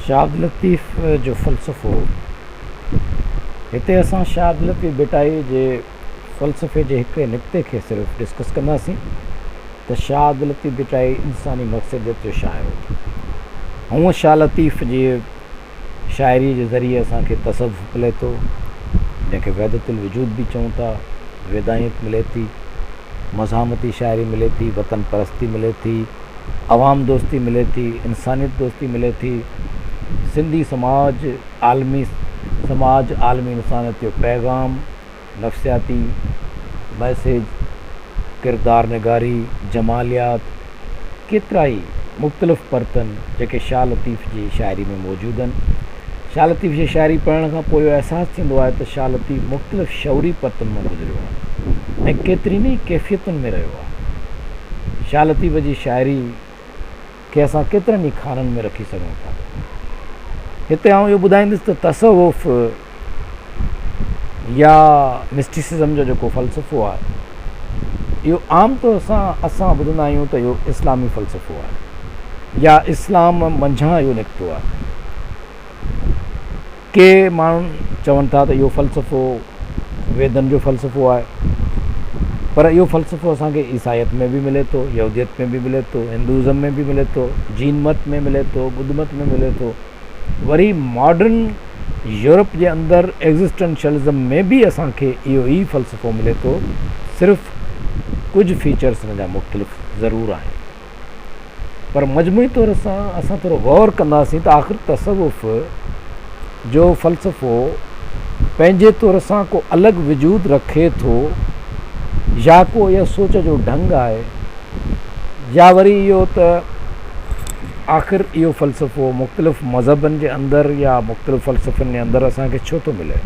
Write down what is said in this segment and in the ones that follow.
شاهه عبداللطيف جو فلسفو، هتي اسان شاهه عبداللطيف ڀٽائي جي فلسفي جي هڪڙي نڪتي کي صرف ڊسڪس ڪنداسين ته شاهه عبداللطيف ڀٽائي انساني مقصديت جو شاعر هو. هونء شاهه لطيف جي شاعريء جي ذريعي اسان کي تصوف ملي ٿو، جنهن کي وحدت الوجود به چئون ٿا، ويدانيت ملي ٿي، مزاحمتي شاعري ملي ٿي، وطن پرستي ملي ٿي، عوام دوستي ملي ٿي، انسانيت دوستي ملي ٿي، سنڌي سماج، عالمي سماج، عالمي انسانيت جو پيغام، نفسياتي ميسيج، ڪردار نگاري، جماليات، ڪيترائي مختلف پرتن جيڪي شاهه لطيف جي شاعري ۾ موجود آهن. شاهه لطيف جي شاعري پڙهڻ کان پوء اهو احساس ٿيندو آهي ته شاهه لطيف مختلف شعوري پرتن مان گذريو آهي ۽ ڪيترين ئي ڪيفيتن ۾ رهيو آهي. شاهه لطيف جي شاعري کي اسان ڪيترن ئي خانن ۾ رکي سگهون ٿا. هتي آئون اهو ٻڌائيندس ته تصوف يا مسٽسزم جو جيڪو فلسفو آهي اهو عام طور سان اسان ٻڌندا آهيون ته اهو اسلامي فلسفو آهي يا اسلام منجهان اهو نڪتو آهي. ڪي ماڻهو چون ٿا ته اهو فلسفو ويدن جو فلسفو آهي پر اهو فلسفو اسان کي عيسائيت ۾ به ملي ٿو، يهوديت ۾ به ملي ٿو، هندوازم ۾ به ملي ٿو، جين مت ۾ ملي ٿو، ٻڌ مت ۾ ملي ٿو. وري ماڊرن يورپ جي اندر ايگزسٽنشلزم ۾ به اسان کي اهو ئي فلسفو ملي ٿو، صرف ڪجهه فيچرس ان جا مختلف ضرور آهن. پر مجموعي طور سان اسان ٿورو غور ڪنداسين ته آخر تصوف جو فلسفو پنهنجي طور سان ڪو الڳ وجود رکي ٿو يا ڪو اها سوچ جو ڍنگ آهي يا وري اهو ته آخر اهو فلسفو مختلف مذهبن جي اندر يا مختلف فلسفن جي اندر اسان کي ڇو ٿو ملي؟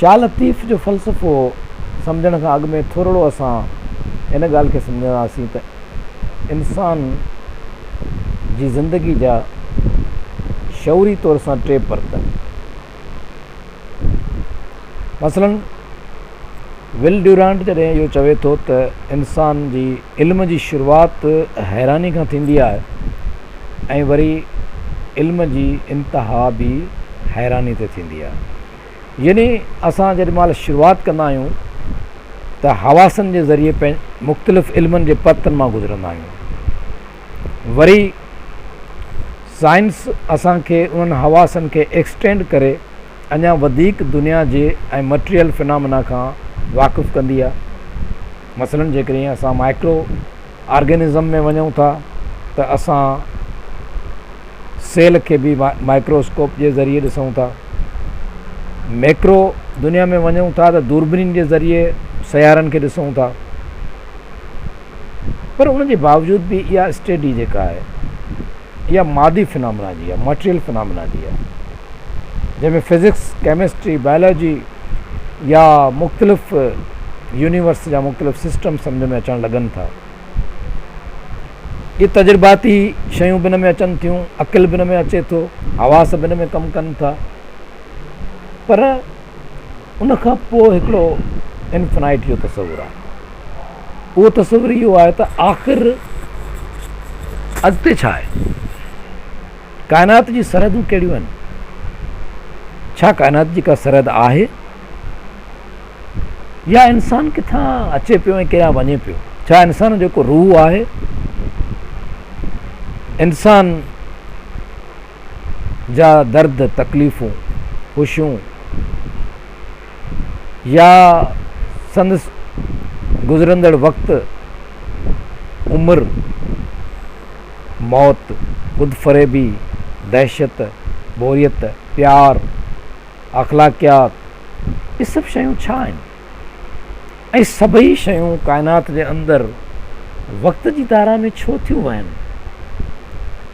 شاهه لطيف جو فلسفو سمجهڻ کان اڳ ۾ ٿورڙو اسان ان ڳالهه کي سمجهنداسين ته انسان جي زندگي جا شعوري طور سان ٽي پرت آهن. مثلاً ول ڊيورانٽ جڏهن اهو چوي ٿو ته انسان جي علم جي شروعات حيراني کان ٿيندي آهي ۽ وري علم جي انتها به حيراني تي ٿيندي آهي. يعني اسان جيڏي مهل شروعات ڪندا آهيون ته حواسن جي ذريعي مختلف علمن جي پرتن مان گذرندا آهيون. وري سائنس اسان کي انهن حواسن کي ايڪسٽينڊ ڪري اڃا وڌيڪ دنيا جي ۽ مٽريل فنامنا کان واقف ڪندي آهي. مثلاً جيڪڏهن اسان مائڪرو آرگينزم ۾ وڃون ٿا ته اسان سيل کي به مائڪروسڪوپ جي ذريعي ڏسون ٿا. ميڪرو دنيا ۾ وڃون ٿا ته دوربينين جي ذريعي سيارن کي ڏسون ٿا. پر ان جي باوجود به اها اسٽيڊي جيڪا آهي اها مادي فنامنا جي آهي، مٽيريل فنامنا جي آهي، جنهن ۾ فزڪس، ڪيمسٽري، بائلاجي يا مختلف يونيورس جا مختلف سسٽم سمجهه ۾ اچڻ لڳن ٿا. اهي تجرباتي شيون به ان ۾ اچن ٿيون، عقل به ان ۾ اچي ٿو، حواس به ان ۾ ڪم ڪن ٿا، پر ان کان پوء هڪڙو انفنائيٽ جو تصور آهي. اهو تصور اهو آهي ته آخر اڳتي ڇا آهي؟ ڪائنات جي سرحدون ڪهڙيون آهن؟ ڇا ڪائنات جي ڪا سرحد آهي؟ يا انسان ڪٿان اچي پيو ۽ ڪيڏانهن وڃي پيو؟ ڇا انسان جو ڪو روح آهي؟ انسان جا درد، تڪليفون، خوشيون يا سندس گذرندڙ وقت، عمر، موت، خود فريبي، دهشت، بوريت، پيار، اخلاقيات، اهي سڀ شيون ڇا آهن؟ ۽ سڀئي شيون ڪائنات جي اندر وقت جي ڌارا ۾ ڇو ٿيون وهن؟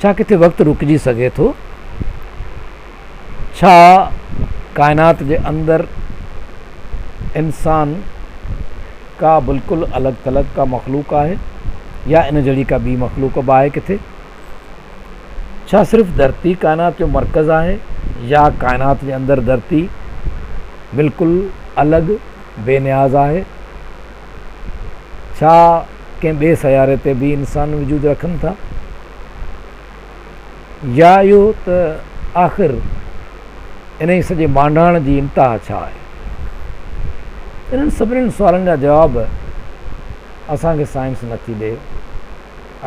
ڇا ڪٿي وقت رڪجي سگهي ٿو؟ ڇا ڪائنات جي اندر انسان ڪا بلڪل الڳ ٿلڳ ڪا مخلوق آهي يا ان جهڙي ڪا ٻي مخلوق به آهي ڪٿي؟ ڇا صرف ڌرتي ڪائنات جو مرڪز آهي يا ڪائنات جي اندر ڌرتي بلڪل الڳ بي نياز آهي؟ ڇا ڪنهن ٻئي سياري تي به انسان وجود رکن ٿا؟ يا اهو ته آخر انهي سڄي مانڊاڻ جي انتها ڇا آهي؟ انهن سڀني سوالن جا جواب اسان کي سائنس نٿي ڏئي،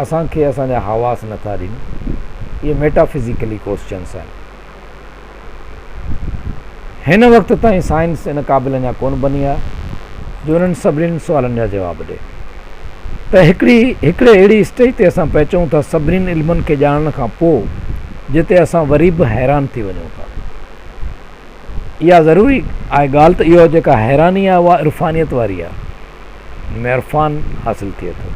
اسان کي اسان جا حواس نٿا ڏين، اهي ميٽافزيڪلي ڪوسچنس آهن. هن وقت تائين سائنس ان قابل اڃا ڪونه بني آهي جو انهن سڀني سوالن جا جواب ڏئي ته هڪڙي هڪڙي اهڙي اسٽيج تي اسان پهچون ٿا سڀني علمن کي ڄاڻڻ کان پوء جتي اسان وري به حيران ٿي وڃون ٿا. اها ضروري آهي ڳالهه ته اها جيڪا حيراني آهي اها عرفانيت واري آهي ان ۾ عرفان حاصل ٿئي ٿو.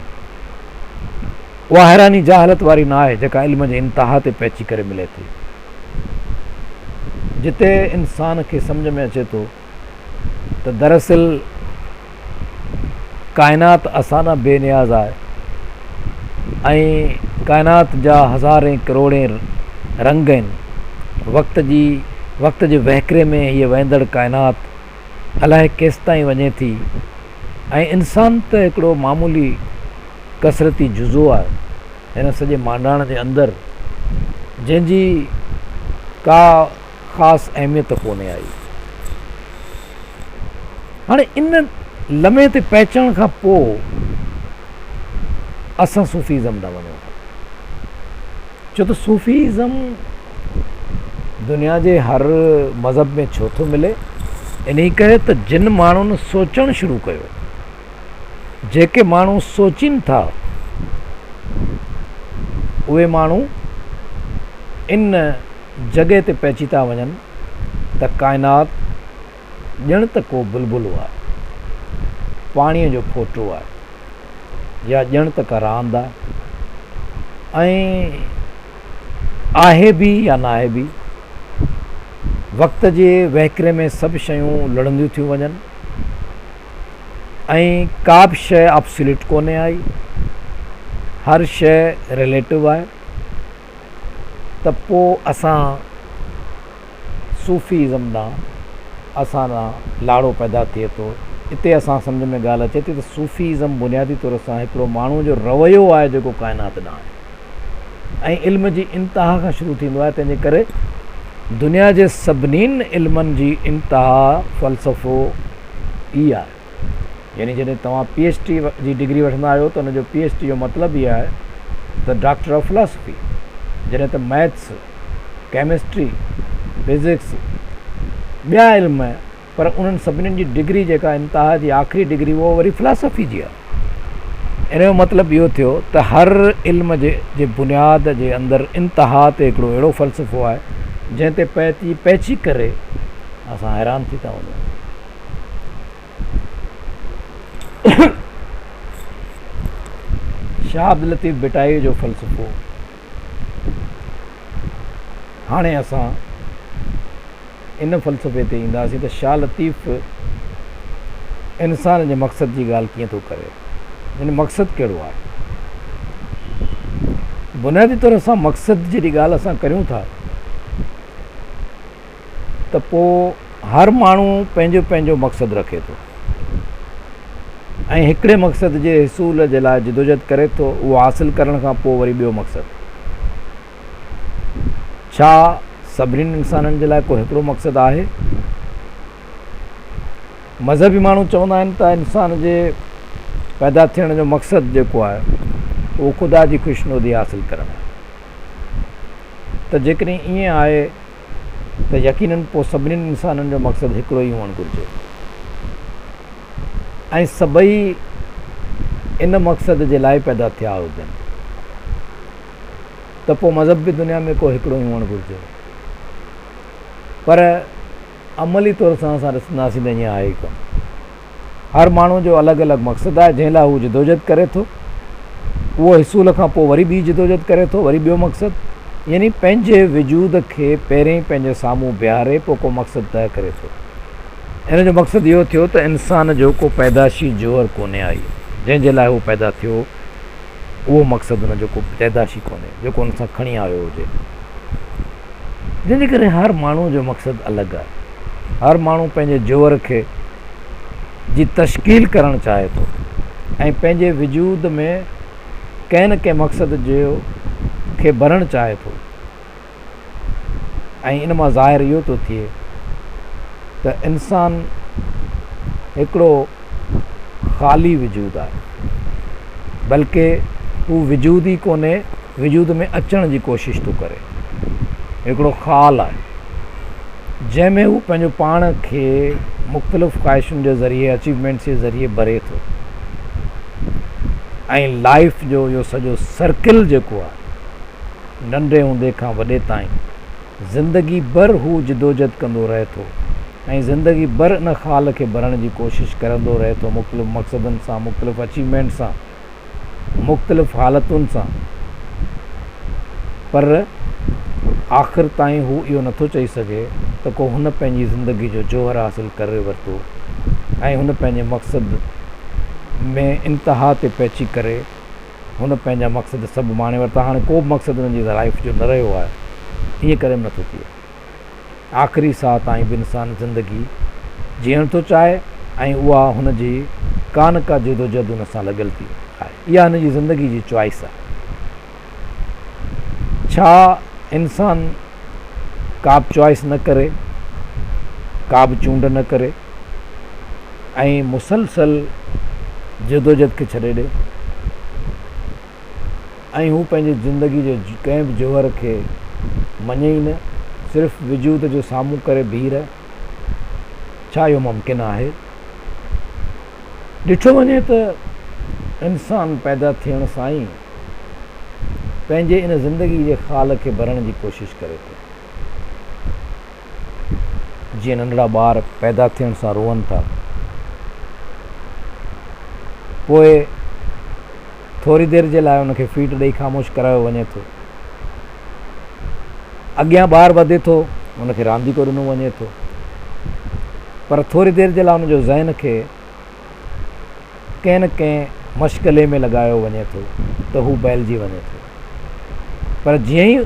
اها حيراني جاهلت واري نه آهي جيڪا علم جي انتها تي پهچي ڪري ملي ٿي. جتي انسان کي سمجهه ۾ اچي ٿو ته دراصل ڪائنات اسان ڏانهن بي نياز آهي ۽ ڪائنات جا هزارين ڪروڙين رنگ آهن وقت جي وقت جي وهڪري ۾ هيء وهندڙ ڪائنات الائي ڪيستائين وڃي ٿي ۽ انسان ته هڪڙو معمولي ڪثرتي جزو آهي هن سڄي مانڊاڻ جي اندر جنهن جي ڪا خاص اهميت ڪونهي آئي. هاڻي ان لمحي تي پهچڻ کان پوء اسان صوفي ازم ڏانهن وڃون ٿا ڇو ته صوفي ازم دنيا جي هر مذهب ۾ ڇو ٿو ملي انهي ڪري ته جن ماڻهن سوچڻ شروع ڪيو جيڪي ماڻهو سوچين ٿا اهي ماڻهو ان جڳهه تي پهچي ٿا وڃن ته ڪائنات ڄڻ ته ڪو بلبلو آهي، پاڻيء جو ڦوٽو آهي يا ڄڻ ته ڪا راند آهي ۽ آهي به يا ناهي به. وقت جي وهڪري ۾ سڀ شيون لڙهنديون ٿيون وڃن ۽ ڪا به شيء آبسوليوٽ ڪونهي آئي، هر شيء رليٽو آهي. ته پوء اسان صوفي ازم ڏانهن اسان ڏانهن لاڙو پيدا ٿئي ٿو. اتي اسان سمجهه ۾ ڳالهه اچي ٿي ته صوفي ازم بنيادي طور سان هڪڙو ماڻهوء جو رويو آهي جيڪو ڪائنات ڏانهن آهي ۽ علم جي انتها کان شروع ٿيندو آهي تنهن جي ڪري دنيا جي سڀني علمن جي انتها فلسفو ئي آهي. يعني جڏهن توهان پي ايڇ ڊي جي ڊگري وٺندا آهيو ته ان جو پي ايڇ ڊي جو مطلب ئي آهي ته ڊاڪٽر آف فلاسفي جڏهن ته ميٿس، ڪيمسٽري، فزڪس ٻيا علم پر انهن سڀني جي ڊگري جيڪا انتها جي آخري ڊگري اها وري فلاسفي جي آهي. ان جو مطلب اهو ٿيو ته هر علم جي جي بنياد جي اندر انتها تي هڪڙو اهڙو فلسفو آهي جنهن تي پهچي پهچي ڪري اسان حيران ٿي ٿا وڃون. شاهه عبداللطيف ڀٽائيء جو فلسفو هاڻي اسان ان فلسفي تي اينداسين ته شاهه لطيف انسان جي مقصد جي ڳالهه ڪيئن ٿو ڪري يعني مقصد ڪهڙو آهي بنيادي طور سان مقصد جي ڳالهه اسان ڪريون ٿا ته پوء هر ماڻهو پنهنجو پنهنجو مقصد رکي ٿو ۽ هڪڙي مقصد جي حصول جي لاء جدوجهد ڪري ٿو اهو حاصل ڪرڻ کان پوء وري ٻيو مقصد. ڇا سڀني انسانن جي لاء ڪو هڪڙو مقصد آهي؟ مذهبي ماڻهو چوندا آهن ته انسان جي پيدا ٿيڻ جو مقصد جيڪو آهي اهو خدا جي خوشنودي حاصل ڪرڻ آهي ته جيڪڏهن ائين آهي ته يقينن پوء سڀني انسانن جو مقصد هڪڙو ئي هئڻ گهرجي ۽ سڀئي ان مقصد جي لاء پيدا ٿيا هجن ته پوء مذهب به دنيا ۾ ڪو هڪڙو ئي هئڻ گهرجي پر عملي طور سان اسان ڏسنداسين ته ائين آهي ئي ڪونه. هر ماڻهو جو الڳ الڳ مقصد آهي جنهن لاء هو جدوجهد ڪري ٿو. اهو حصول کان پوء وري ٻي جدوجهد ڪري ٿو، وري ٻيو مقصد. يعني پنهنجي وجود کي پهرين پنهنجي سامهون بيهاري پوء ڪو مقصد طئه ڪري ٿو. ان جو مقصد اهو ٿيو ته انسان جو ڪو پيدائشي جوهر ڪونهي آهي جنهن جي لاء هو پيدا ٿيو. اهو مقصد ان جو ڪو پيدائشي ڪونهي جيڪو ان سان کڻي آيو هجي. جنهن جي ڪري هر ماڻهو جو مقصد الڳ آهي. هر ماڻهو پنهنجي جوهر کي جي تشڪيل ڪرڻ چاهي ٿو ۽ پنهنجي وجود ۾ ڪنهن نه ڪنهن مقصد جو کي ڀرڻ چاهي ٿو. ۽ ان مان ظاهر اهو ٿو ٿئي ته انسان هڪڙو خالي وجود آهي بلڪه هو وجود ئي ڪونهي وجود ۾ اچڻ جي ڪوشش ٿو ڪري هڪڙو خال آهي جنهن ۾ هو پنهنجو پاڻ کي مختلف خواهشن جي ذريعي اچيومينٽس جي ذريعي ڀري ٿو ۽ لائف جو اهو سڄو سرڪل جيڪو آهي ننڍي هوندي کان وڏي تائين زندگي ڀر هو جدوجھد ڪندو رهي ٿو ۽ زندگي ڀر ان خال کي ڀرڻ جي ڪوشش ڪرندو رهي ٿو مختلف مقصدن سان مختلف اچيومينٽ سان مختلف حالتن سان پر آخر تائين هو اهو نٿو چئي سگهي ته ڪو هن پنهنجي زندگي جو جوهر حاصل ڪري ورتو ۽ هن پنهنجي مقصد ۾ انتها تي پهچي ڪري هن پنهنجا مقصد سڀ ماڻي ورتا، هاڻي ڪو به مقصد هن جي لائيف جو نه رهيو آهي، ائين ڪڏهن به نٿو ٿئي. آخري ساهه تائين به انسان زندگي جيئڻ ٿو چاهي ۽ اها هن جي ڪا نه ڪا جدوجهد ان سان لڳل ٿي آهي. اها هن جي زندگي جي چوائس آهي. ڇا انسان ڪا به چوائس نه ڪري، ڪا به چونڊ نه ڪري ۽ مسلسل جدوجھد کي ڇڏي ڏي ۽ هو پنهنجي زندگي جي ڪنهن به جوهر کي مڃي ئي نه، صرف وجود جو سامهون ڪري بيهي رهي؟ ڇا اهو ممڪن آهي؟ ڏٺو وڃي ته انسان پيدا ٿيڻ سان ئي پنهنجي ان زندگي جي خال کي ڀرڻ جي ڪوشش ڪري ٿو. جيئن ننڍڙا ٻار پيدا ٿيڻ سان روئن ٿا، پوء ٿوري دير جي لاء ان کي فيڊ ڏئي خاموش ڪرايو وڃي ٿو. اڳيان ٻار وڌي ٿو، ان کي رانديڪو ڏنو وڃي ٿو، پر ٿوري دير جي لاء ان جو ذهن کي ڪنهن نه ڪنهن مشغلي ۾ لڳايو وڃي ٿو ته هو بهلجي وڃي ٿو پر جيئن ئي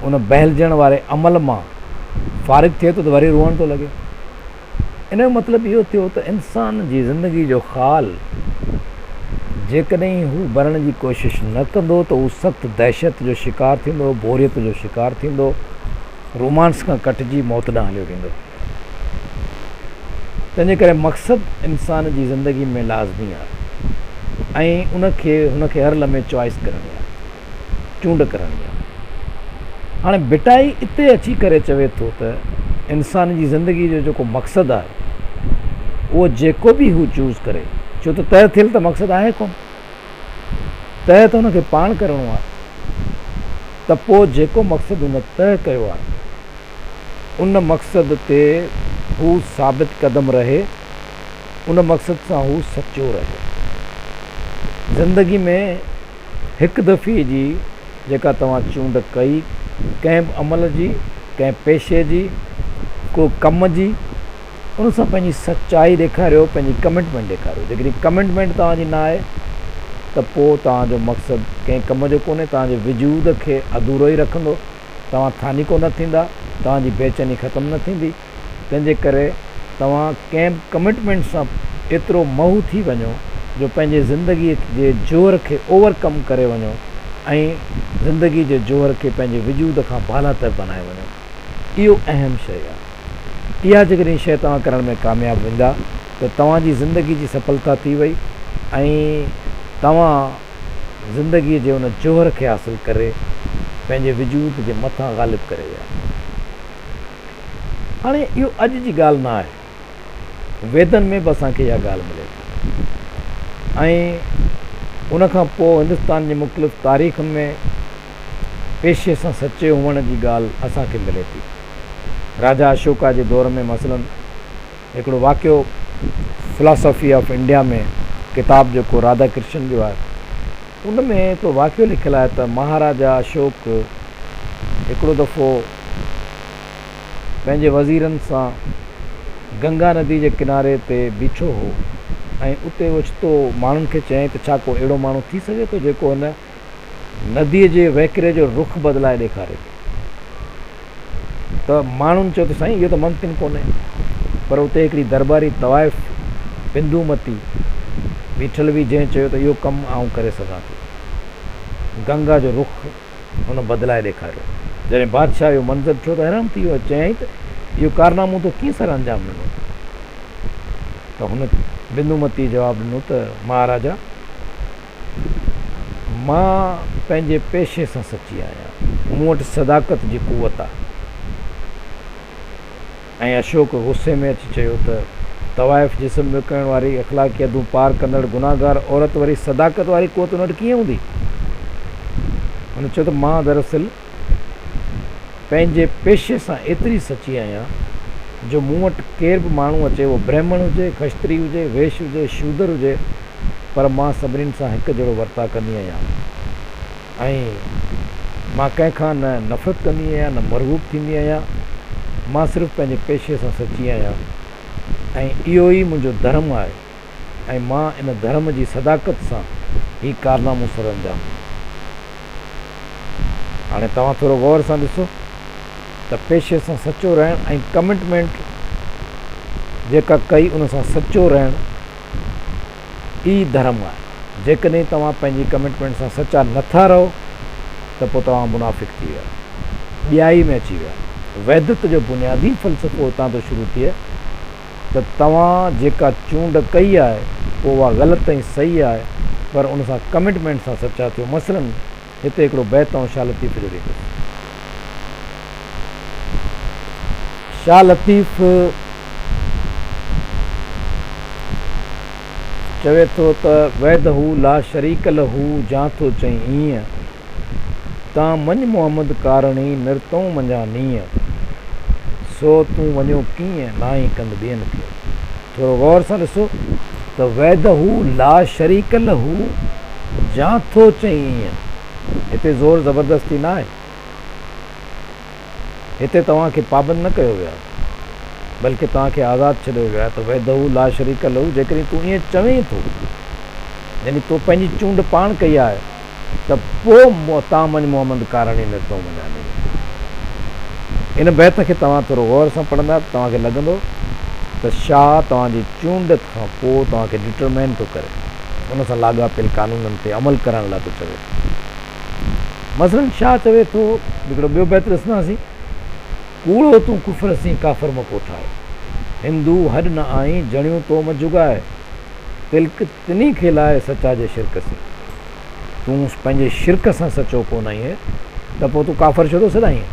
ان بهلجڻ واري عمل مان فارغ ٿئي ٿو ته وري روئڻ ٿو لڳي. ان جو مطلب اهو ٿيو ته انسان جي زندگي جو خال جيڪڏهن هو ڀرڻ جي ڪوشش نه ڪندو ته هو سخت دهشت جو شڪار ٿيندو، بوريت جو شڪار ٿيندو، رومانس کان ڪٽجي موت ڏانهن هليو ويندو. تنهنجي ڪري مقصد انسان جي زندگي ۾ لازمي آهي ۽ ان کي هن کي هر لمحي چوائس ڪرڻي آهي، چونڊ ڪرڻي آهي. هاڻي ڀٽائي اتي اچي ڪري چوي ٿو ته انسان جي زندگي جو جيڪو مقصد آهي اهو جيڪو به هو چوز ڪري، ڇو ته طئه ٿيل ته مقصد آهي ڪونه، طئه ته هن کي پاڻ ڪرڻو آهي، ته پوء جيڪو مقصد هن طئه ڪيو آهي، ان مقصد تي هو ثابت قدم رهي، ان مقصد سان هو سچو رهي. زندگي ۾ هڪ دفعي جي جيڪا توهان چونڊ ڪئي، ڪنهن به عمل جي، ڪنهن پيشي جي، ڪو ڪم جي، ان سان پنهنجي سچائي ڏيکاريو، پنهنجي ڪمٽمينٽ ڏيکاريو. جيڪڏهن ڪمٽمينٽ توهان جي نه آهي ته پوء توهان جو مقصد ڪنهن ڪم جو ڪونهي، توهان جي وجود کي اڌورو ئي رکندو. توهان ٿانيڪو نه ٿيندا، توهان جي بيچيني ختم نه ٿيندي، تنهنجي ڪري توهان ڪنهن به ڪمٽمينٽ سان ايترو محو ٿي وڃو جو پنهنجي زندگي جي جوهر کي اوور ڪم ڪري وڃو ۽ زندگي جي جوهر کي پنهنجي وجود کان بالاتر بنائي وڃو. اهو اهم شيء آهي. اها جيڪڏهن شيء توهان ڪرڻ ۾ ڪامياب ويندا ته توهان جي زندگي جي سڦلتا ٿي وئي ۽ توهان زندگيء جي ان جوهر کي حاصل ڪري پنهنجي وجود جي مٿان غالب ڪري ويا. هاڻي اهو اڄ جي ڳالهه نه آهي. ويدن ۾ به اسان کي اها ڳالهه ملي ٿي ۽ ان کان پوء هندستان جي مختلف تاريخن ۾ پيشي سان سچي هئڻ جي ڳالهه اسان کي ملي ٿي. راجا اشوڪا جي دور ۾ مثلاً هڪڙو واقعو فلاسافي آف انڊيا ۾ ڪتاب جيڪو راڌا ڪرشن جو آهي ان ۾ هڪڙو واقعو لکيل آهي ته مهاراجا اشوڪ هڪڙو دفعو پنهنجي وزيرن سان گنگا ندي جي ڪناري تي بيٺو هو ۽ اتي اوچتو ماڻهن کي چيائين ته ڇا ڪو اهڙو ماڻهو ٿي سگهي ٿو جيڪو هن نديء جي وهڪري جو رخ بدلائي ڏيکاري ته ماڻهن چيو ته سائين اهو ته ممڪن ڪونهي پر اتي هڪڙي درٻاري طوائف بندومتي بيٺل هئي جنهن چيو ته اهو ڪم آئون ڪري سگهان ٿي. گنگا جو رخ هن بدلائي ڏيکاريو. جڏهن بادشاهه اهو منظر ڏٺو ته حيران ٿي ويو ۽ چيائين ته اهو ڪارنامو تو ڪيئن سر انجام ڏنو؟ ته هن بندومتيء جواب ڏنو ته مهاراجا! مان پنهنجي پيشي سان سچي آهيان. مون وٽ صداقت جي قوت آهي. ۽ اشوڪ غصي ۾ اچي چيو ته، طوائف جسم وڪڻڻ واري اخلاقي حدون پار ڪندڙ گناهگار عورت وري صداقت واري قوت ان وٽ ڪيئن هوندي؟ هن چيو ته مان دراصل پنهنجي پيشي سان ايتري سچي آهيان جو مون وٽ ڪير به ماڻهو اچي اهو برهمڻ هجي، کشتري هجي، ويش هجي، شودر هجي پر مان سڀني سان هڪ جهڙو ورتاء ڪندي آهيان ۽ مان ڪنهن کان نه نفرت ڪندي آهيان نه مرغوب ٿيندي آهيان، مان صرف پنهنجي پيشي سان سچي آهيان ۽ اهو ئي منهنجو ڌرم آهي ۽ مان ان ڌرم جي صداقت سان هي ڪارنامو سرانجام ڏنو. هاڻي توهان ٿورو غور سان ڏسو ته پيشي سان سچو رهڻ ۽ ڪمٽمينٽ جيڪا ڪئي ان سان سچو رهڻ ئي ڌرم آهي. جيڪڏهن توهان پنهنجي ڪمٽمينٽ سان سچا نه ٿا رهو ته پوء توهان منافق ٿي ويا، ٻيائي ۾ اچي ويا. وحدت جو بنيادي فلسفو اتان ٿو شروع ٿئي ته توهان جيڪا چونڊ ڪئي آهي پوء اها غلط ۽ صحيح آهي پر ان سان ڪمٽمينٽ سان سچا ٿيو. مثلاً هتي هڪڙو بيت آئون شاهه لطيف جو ڏيندس. شاهه لطيف چوي ٿو ته وحده لا شريڪ له جان ٿو چئين ايئن، تان مڃ محمد ڪارڻي نرتئون منجهان نيئن، سو تون وڃيو ڪيئن نائين ڪند ٻين کي. ٿورو غور سان ڏسو ته وحده لا شريڪ له جان ٿو چئين ايئن، هتي زور زبردستي ناهي. هتي توهان کي پابند نه ڪيو ويو آهي، بلڪه توهان کي آزاد ڇڏيو ويو آهي ته وحده لا شريڪ له جيڪڏهن تون ائين چوين ٿو، يعني تو پنهنجي چونڊ پاڻ ڪئي آهي ته پوء تان مڃ محمد ڪارڻي نرتئون مڃان نيئي. ان بيت کي توهان ٿورو غور سان پڙهندا ته توهان کي لڳندو ته شاهه توهان جي چونڊ کان پوء توهان کي ڊٽرمين ٿو ڪري، ان سان لاڳاپيل قانونن تي عمل ڪرڻ لاء ٿو چوي. مثلاً شاهه چوي ٿو، هڪڙو ٻيو بيت ڏسنداسين، ڪوڙو تون ڪفر سين ڪافر م ڪوٺاء، هندو هڏ نه آئين جڻيون تو م جڳاء، تلڪ تنهي کي لاء سچا جي شرڪ سين. تون پنهنجي شرڪ سان سچو ڪونه آهين ته پوء تون ڪافر ڇو ٿو سڏائين؟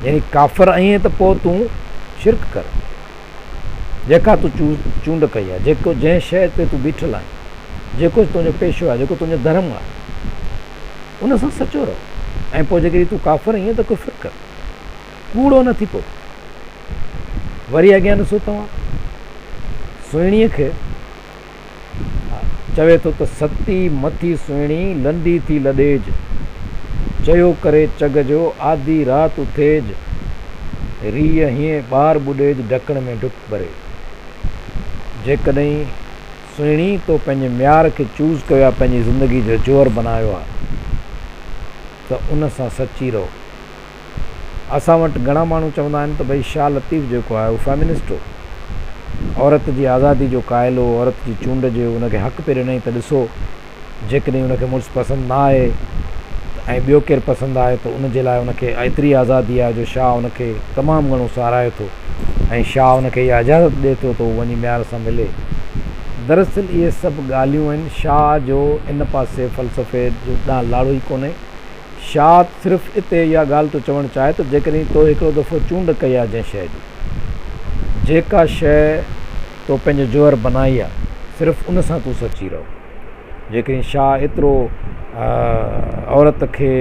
يعني ڪافر آهين ته پوء تون شرڪ ڪر. جيڪا تو چونڊ ڪئي آهي، جيڪو جنهن شيء تي تون بيٺل آهين، جيڪو تنهنجو پيشو آهي، جيڪو تنهنجو ڌرم آهي، ان سان سچو رهو ۽ پوء جيڪڏهن تون ڪافر آهين ته ڪفر ڪر، ڪوڙو نه ٿي پو. وري اڳيان ڏسو توهان سهڻيء کي چوي ٿو ته ستي مٿي سهڻي لنڊي ٿي لڏيج، چيو ڪري چڳ جو آڌي رات اٿيج، ريء هيئن ٻار ٻڏيج ڍڪڻ ۾ ڍڪ ڀري. جيڪڏهن سهڻي تو پنهنجي معيار کي چوز ڪيو آهي پنهنجي زندگي جو جوهر بنايو آهي ته ان سان سچي رهو. اسان وٽ گهڻا ماڻهو چوندا آهن ته ڀئي شاهه لطيف جيڪو آهي اهو فيمنسٽ هو، عورت جي آزادي جو قائل هو، عورت جي چونڊ جي ان کي حق پئي ڏنائين ته ڏسو جيڪڏهن ان کي مڙس پسند نه آهي ۽ ٻيو ڪير پسند آهي ته ان جي لاء ان کي ايتري آزادي آهي جو شاهه ان کي تمام گهڻو ساراهي ٿو ۽ شاهه ان کي اها اجازت ڏئي ٿو ته هو وڃي ميار سان ملي. دراصل اهي سڀ ڳالهيون آهن شاهه جو ان پاسي فلسفي جو ڏانهن لاڙو ئي ڪونهي. شاهه صرف اتي اها ڳالهه ٿو چوڻ چاهي ته جيڪڏهن تو هڪڙو دفعو چونڊ ڪئي آهي جنهن شيء جي، جيڪا شيء تو پنهنجو جوهر بنائي آهي، صرف ان سان تون سچي رهه. جيڪڏهن شاهه ايترو عورت کي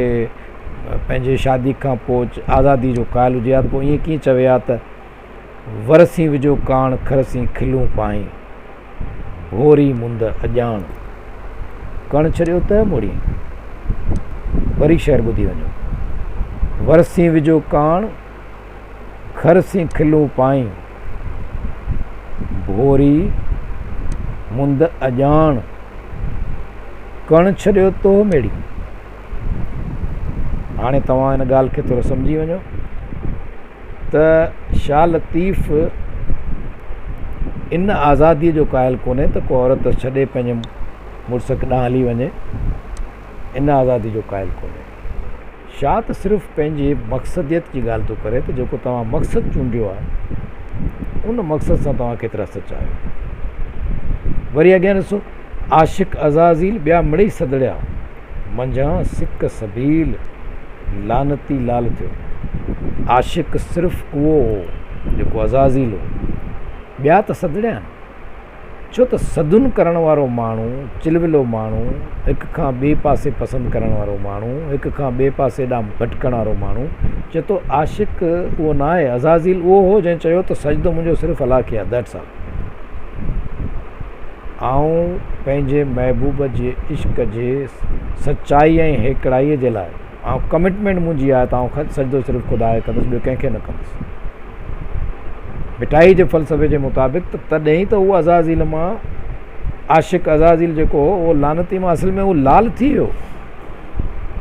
پنهنجي شادي کان پوء آزادي جو قائل هجي ها ته پوء ائين ڪيئن چوي ها ته ور سين وجهو ڪاڻ، کر سين کلون پائين. ڀوري مند اڄاڻ، ڪڻ ڇڏيو ته موڙين. وري شعر ٻڌي وڃو. ورسين وجهو ڪاڻ، کر سين کلون پائين. ڀوري مند اڄاڻ، ڪڻ ڇڏيو توهه ميڙي. هاڻي توهان ان ڳالهه کي ٿورو سمجهي وڃو. ته شاهه لطيف ان آزاديء جو قائل ڪونهي ته ڪو عورت ڇڏي پنهنجي مڙس ڏانهن هلي وڃي، ان آزادي جو قائل ڪونهي. شاهه ته صرف پنهنجي مقصديت جي ڳالهه ٿو ڪري ته جيڪو توهان مقصد چونڊيو آهي ان مقصد سان توهان ڪيترا سچا آهيو. وري اڳيان ڏسو، عاشق عزازيل ٻيا مڙئي سدڙيا، منجهان سڪ سبيل لعنتي لال ٿيو. عاشق صرف اهو هو جيڪو عزازيل هو، ٻيا ته سدڙيا آهن. ڇو ته سڌن ڪرڻ وارو ماڻهو، چلولو ماڻهو، هڪ کان ٻئي پاسي پسند ڪرڻ وارو ماڻهو، هڪ کان ٻئي پاسي ڏانهن ڀٽڪڻ وارو ماڻهو، چئي ٿو عاشق اهو نه آهي، عزازيل اهو هو جنهن چيو ته سجدو منهنجو صرف الله کي آهي، That's all. آئون پنهنجي محبوب جي عشق جي سچائي ۽ هيڪڙائي جي لاء آئون ڪمٽمينٽ منهنجي آهي ته آئون سجدو صرف خدا کي ڪندس ٻيو ڪنهن کي نه ڪندس. ڀٽائي جي فلسفي جي مطابق ته تڏهن ئي ته هو عزازيل مان عاشق عزازيل جيڪو هو اهو لعنتي مان اصل ۾ هو لال ٿي ويو،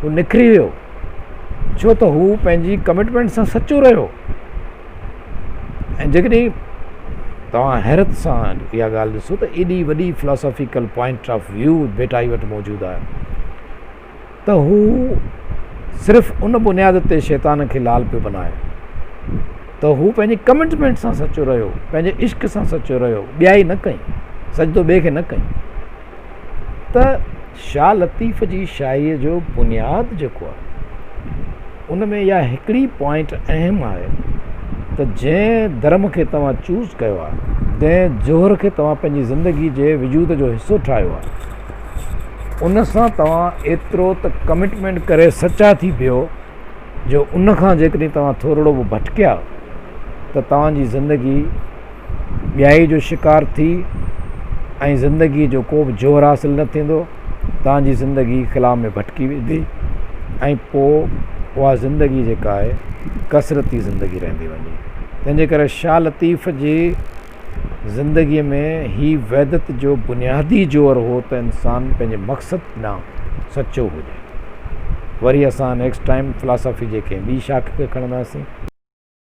هو نکري ويو، ڇو ته هو پنهنجي ڪمٽمينٽ سان سچو رهيو. ۽ جيڪڏهن توهان حيرت سان اها ڳالهه ڏسو ته ايڏي وڏي philosophical point of view Bhittai وٽ موجود آهي ته هو صرف ان بنياد تي شيطان کي لال پيو بنائي ته هو پنهنجي ڪمٽمينٽ سان سچو رهيو، پنهنجي عشق سان سچو رهيو، ٻيائي نه ڪئي، سجدو ٻئي کي نه ڪئي. ته شاهه لطيف جي شاعريء جو بنياد جيڪو آهي ان ۾ اها هڪڙي پوائنٽ اهم آهي ته جنهن ڌرم کي توهان چوز ڪيو آهي، جنهن جوهر کي توهان پنهنجي زندگي جي وجود جو حصو ٺاهيو آهي، ان سان توهان ايترو ته ڪمٽمينٽ ڪري سچا ٿي پيو جو ان کان جيڪڏهن توهان ٿورڙو به ڀٽڪيا ته توهان جي زندگي ٻيائي جو شڪار ٿي ۽ زندگي جو ڪو به جوهر حاصل نه ٿيندو، توهان جي زندگي خلا ۾ ڀٽڪي ويندي ۽ پوء اها زندگي جيڪا آهي ڪثرتي زندگي رهندي وڃي. تنهن جي ڪري شاهه لطيف جي زندگيء ۾ هي وحدت جو بنيادي جوهر هو ته انسان پنهنجي مقصد ڏانهن سچو هجي. وري اسان نيڪسٽ ٽائيم فلاسافي جي ڪنهن ٻي شاخ کي کڻنداسين.